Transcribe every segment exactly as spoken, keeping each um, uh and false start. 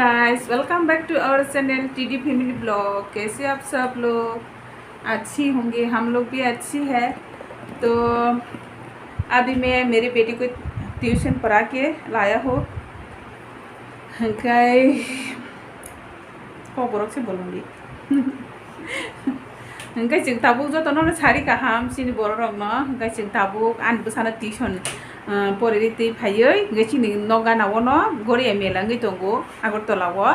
Guys, welcome back to our channel T D Family Vlog। कैसे आप सब लोग? अच्छी होंगे, हम लोग भी अच्छी है। तो अभी मैं मेरी बेटी को ट्यूशन पढ़ा के लाया हूँ। Guys, kok borok se bolong di. Hingke chwng tabuk jotono no sari kaham chini borok rok no, hingke chwng tabuk ani bwsano tuition, ah, poriri twi phaiwi, hingke chini nok gana o no Goria mela wngwi tongo Agartala o,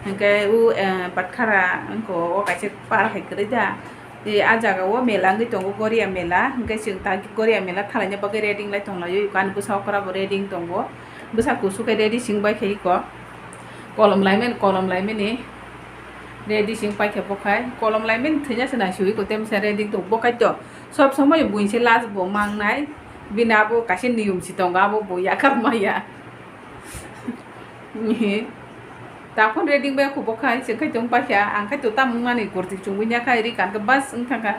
hingke o, eh, Batkara wngkha o kaisa par hai kwrwi da. E, ah jaga o mela wngwi tongo Goria mela, hingke chwng ta Goria mela thalaina bagwi ready wng lai tong lai o, ani bwsa okra bo ready wng tongo, bwsa kusu khe ready se wng bai kha iko. Kolom laimani, kolom laimani. Ready se wng paikha bokhai. Kolom laimani thwina se naisugwi ko temsa ready to bokhai to. Sob somoi buinse last bo mangnai. Bini abo kaisa niyom si tongo, abo bo yakar maya. Takhon ready bai kho bokhai, se khai tong paikha. Ang khai to tamung mani gorti chungwi nya khai ri kan ka bas wng thangkha.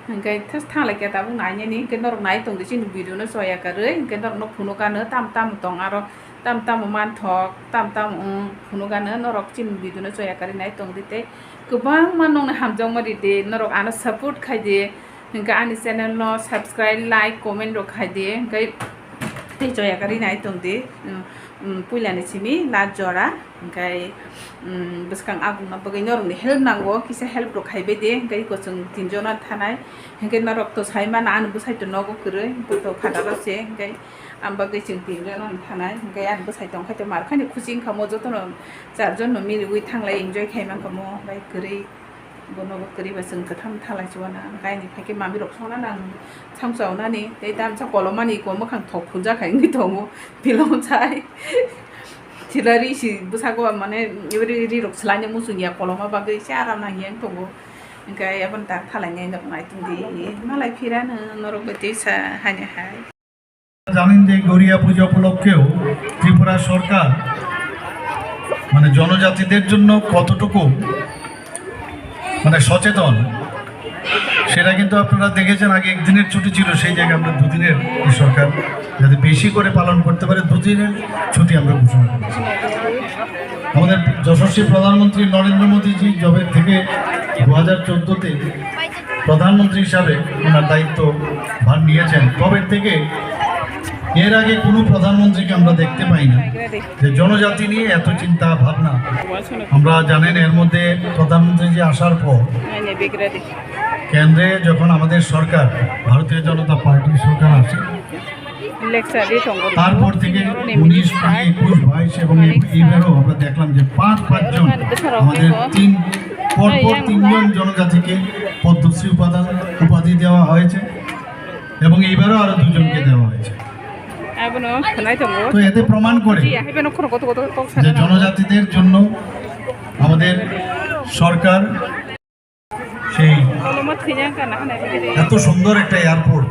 Hingke thas thanglai khe tabuk nainani, hingke norok nai tongdi chini video no choya karwi, hingke norok no phunuk ano tam tam tong aro tam tam manthok, tam tam wng phunuk ano norok chini video no choya karwi nai tongdi tei kwbangma nokni hamjakma ridi, norok ano support khaidi, hingke ani channel no subscribe, like, comment rok khaidi, hingke tei choya karwi nai tongdi, um, um, puilani simi last jora. Hingke, um, bwskang agungna bagwi norokni help nango, kisa help rok khaibai de, hingke iko chwng tinjona thanai, hingke norok to sai mano ani bwsai to nogo kwrwi, bo to phataro se, hingke ang bagwi chwng tinjona thanai, hingke ani bwsai tongkha to mar khani khuchi wngkha mo jotono charjon no miliwi thanglai enjoy khai mankha mo bai kwrwi. Bono bo kwrwi ba chwng kwtham thalai chuana, kaini phaikhe mamirok songna nang chamchaonani, tei tamsa kolomani iko mwkhang thok phunjak hai wngwi tongo, pilong chai. Thila ri si bwsago mane ri, rirok swlaina muchung ya koloma bagwi se aram nang yang tongo. Hingke aboni tak thalainai nok nai tongdi, malai phirano norok bai tei sa hani hai. জানেন যে গৌরিয়া পূজা উপলক্ষেও ত্রিপুরা সরকার মানে জনজাতিদের জন্য কতটুকু মানে সচেতন, সেটা কিন্তু আপনারা দেখেছেন। আগে একদিনের ছুটি ছিল, সেই জায়গায় আমরা দুদিনের, এই সরকার যাতে বেশি করে পালন করতে পারে, দুদিনের ছুটি আমরা ঘোষণা করেছি। আমাদের যশস্বী প্রধানমন্ত্রী নরেন্দ্র মোদীজি যবে থেকে দু হাজার চোদ্দোতে প্রধানমন্ত্রী হিসাবে ওনার দায়িত্ব ভার নিয়েছেন, তবে থেকে এর আগে কোনো প্রধানমন্ত্রীকে আমরা দেখতে পাই না যে জনজাতি নিয়ে এত চিন্তা ভাবনা। আমরা জানেন, এর মধ্যে প্রধানমন্ত্রী যে আসার পর কেন্দ্রে যখন আমাদের সরকার, ভারতীয় জনতা পার্টির সরকার আসে, তারপর থেকে উনিশ, কুড়ি, একুশ, বাইশ এবং এবারও আমরা দেখলাম যে পাঁচ পাঁচজন আমাদের তিন, পরপর তিনজন জনজাতিকে পদ্মশ্রী উপাধি, উপাধি দেওয়া হয়েছে এবং এবারও আরো দুজনকে দেওয়া হয়েছে। তো এতে প্রমাণ করে যে জনজাতিদের জন্য আমাদের সরকার সেই এত সুন্দর একটা এয়ারপোর্ট,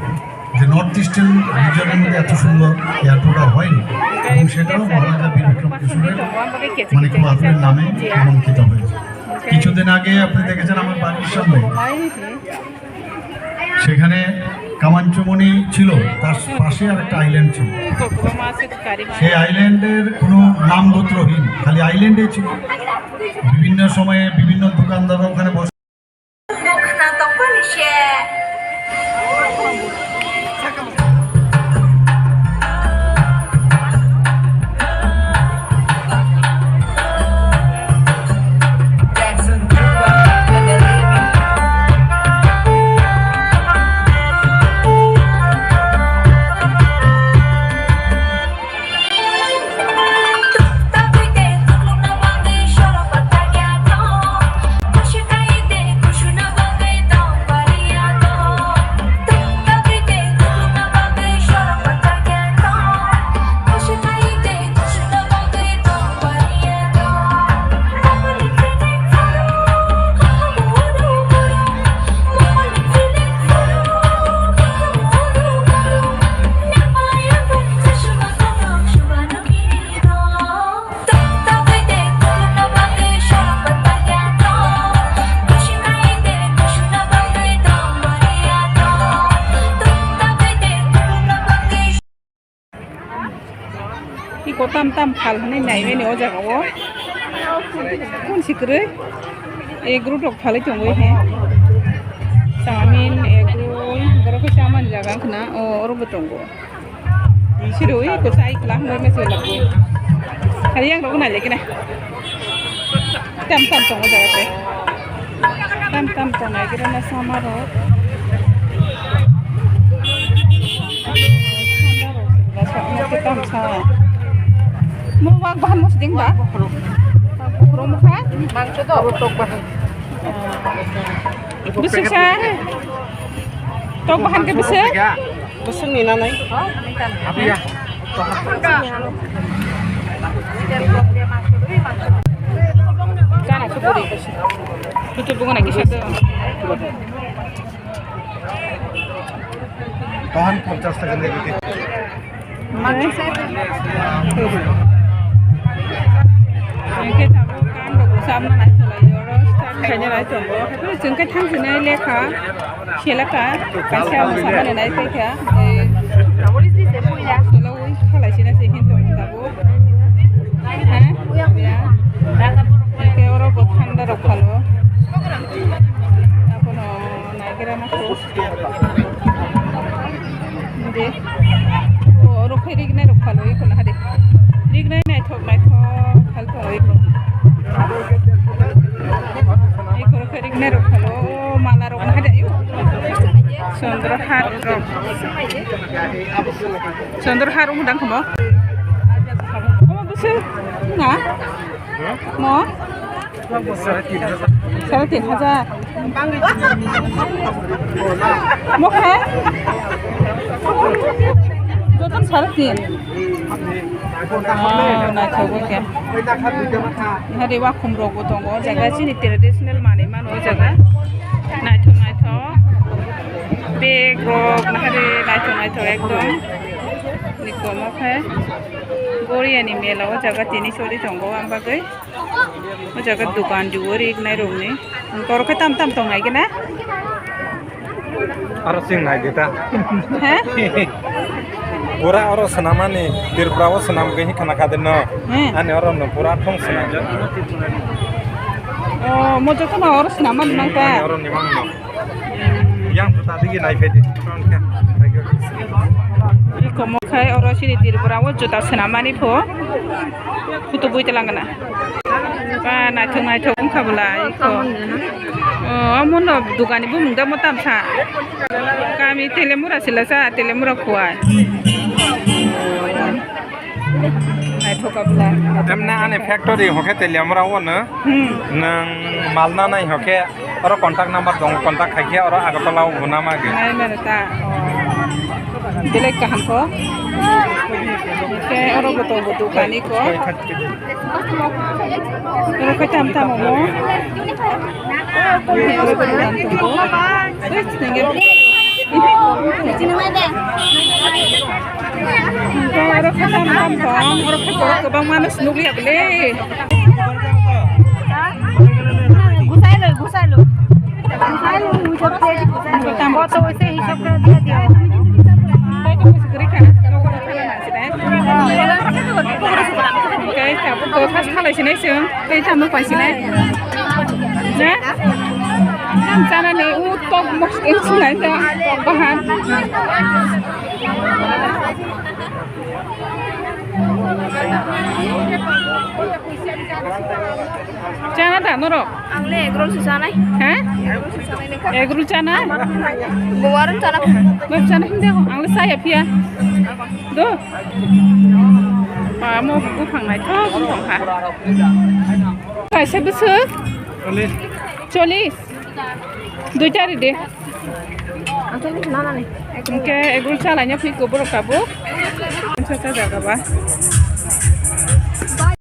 যে নর্থ ইস্টার্ন রিজনের মধ্যে এত সুন্দর এয়ারপোর্ট আর হয়নি, এবং সেটাও মহারাজা বীর বিক্রম কিশোরের মানে খুব আদরের নামে নামাঙ্কিত হয়েছে। কিছুদিন আগে আপনি দেখেছেন আমার বাড়ির সামনে সেখানে কামানচুমনি ছিল, তার পাশে আর একটা আইল্যান্ড ছিল। সেই আইল্যান্ডের কোনো নাম গোত্রহীন, খালি আইল্যান্ডে ছিল। বিভিন্ন সময়ে বিভিন্ন দোকানদাররা ওখানে বসে Iko tam tam phal hwnwi naiwi ni o jaga o. Kun si kwrwi? Egg roll rok phalwi tongwi he. Chowmin, egg roll, borok khe chamani jaga wngkha na? O, oro bo tongo. Siro ui ko chai kla hwnwi mechai lagwi. Hari yang rok nai lekena. Tam tam tongo jaga tei. Tam tam tongo nai kira na sama rok. Tam sa. Mo wak bahan mo seding ba? Bukhro mokha? Mangso do. Tok bahan. Bwswk sa? Tok bahan khe bwswk? Bwswk ni nanai. Apiya. Gana se buri. Itu bunga na kisa to. Tohan ponchas taka nai. Hwnkhe tabuk kan rok bwsa no naitholai oro start khaina nai tongo. Haikhe chwng khe thang sinai lekha selaka kaisa bwsa mani nai tongkha. Selaui khalai sina se hin tongo tabuk. Ha? Ya. Hwnkhe oro bo thanda rok phalo. Abono naigra na kho. De. O, oro khe rignai rok phalo iko na hade. Rignai naithok naithok phal tongo iko. Iko oro khe rignai rok phalo. O, mala rok na hade ayo. Chondro har rok. Chondro har rok dang khomo. Khomo bwswk na? Mo? Sare tin hajar. Mo khe? Joto sare tin. Ah, naithogo khe. Hari wakhum rok bo tongo. O jaga chini traditional manwi mano o jaga. Naithok naithok. Bag rok hari naithok naithok ekdom. Nikomo khe. Goriani mela o jaga tini sori tongo ang bagwi. O jaga dukan riwi rignai rokni. Borok khe tam tam tongnai khe na? Aro sing nai di ta. He? Pura oro swnamani, Tripura o swnam khe khana kha de no. He. Ani oro no pura thong swnam. O, mo joto no oro swnamani mang ta. Ani oro ni mang no. Yang juta digi nai phaidi. Iko mo khai oro chini Tripura o juta swnamani pho. Kutu bui telangana. Ba naithok naithok wngkha bwla iko. O, omo no dukani bumung da mo tamsa. Kami Telemura sila sa, Telemura khuai. Naithok abla. Emna ani factory hokhe Telemura o no. Hmm. Nang malna nai hokhe oro contact number dong, contact khai khe oro Agartala o huna ma ge. Nai mare ta. Belai kaham kho. Khe oro bo tongo dukani kho. Oro khe tam tam omo. Oro khe tam tam tong, oro khe borok kwbangma no se nukliya bwle. Gusailo, gusailo. Gusailo, gusailo. Koto hoise hisab kore diya diya. Tei tabuk dotha salai sinai chwng, tei tamo pai sinai. Na? Tamo chanani u tok mosken sinai ta, tok bahan. Chana da norok? Ang le egg roll se chanai. Ha? Egg roll se chanai nokha. Egg roll chana? Bo aro chana. Bo chana hindi ako. Ang le saya pia. Do. Ba mo buphang naithok wng tongkha. Kaisa bwswk? Chollish. Chollish. Duita ridi. Ang chollish nanani. Hwnkhe egg roll chalaina phiko borok tabuk. Sa sa jaga ba.